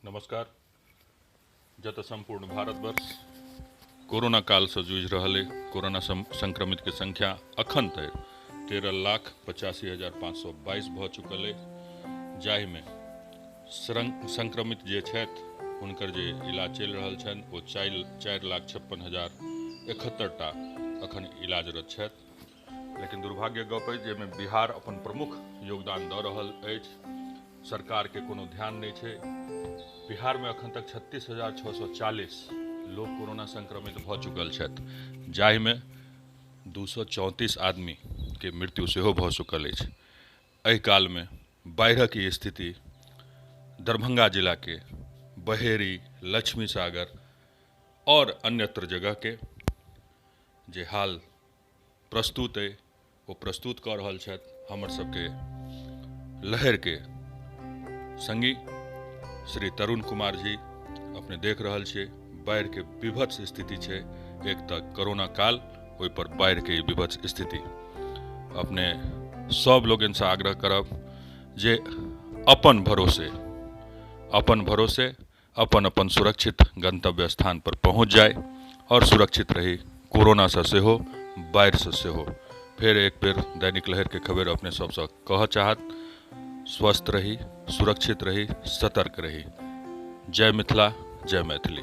नमस्कार। जतऽ सम्पूर्ण भारतवर्ष कोरोना कालसँ जूझि रहल अइ, कोरोना संक्रमितके संख्या अखन धरि 13,85,522 भऽ चुकल अइ, जाहिमे संक्रमित जे छथि हुनकर जे इलाज चलि रहल छनि ओ 4,56,071 टा अखन इलाजरत छथि। लेकिन दुर्भाग्य गप अछि जाहिमे बिहार अपन प्रमुख योगदान दऽ रहल अछि, सरकारके कोनो ध्यान नहि छै। बिहारमे अखन तक 36,640 लोक कोरोना संक्रमित भऽ चुकल छथि, जाहिमे 234 आदमीके मृत्यु सेहो भऽ चुकल अछि। एहि कालमे बाढ़िक ई स्थिति दरभंगा जिलाके बहेरी, लक्ष्मी सागर आओर अन्यत्र जगहके जे हाल प्रस्तुत अइ ओ प्रस्तुत कऽ रहल छथि हमर सबके लहरिके संगी श्री तरुण कुमार जी। अपने देख रहल छियै बाढ़िके विभत्स स्थिति छै, एक तऽ कोरोना काल, ओहिपर बाढ़िके ई विभत्स स्थिति। अपने सब लोगनसँ आग्रह करब जे अपन भरोसे अपन अपन सुरक्षित गंतव्य स्थान पर पहुँच जाय और सुरक्षित रही, कोरोनासँ सेहो, बाढ़िसँ सेहो। फेर एक बेर दैनिक लहरिके खबरि अपने सबसँ कहऽ चाहत, स्वस्थ रही, सुरक्षित रही, सतर्क रही। जय मिथिला, जय मैथिली।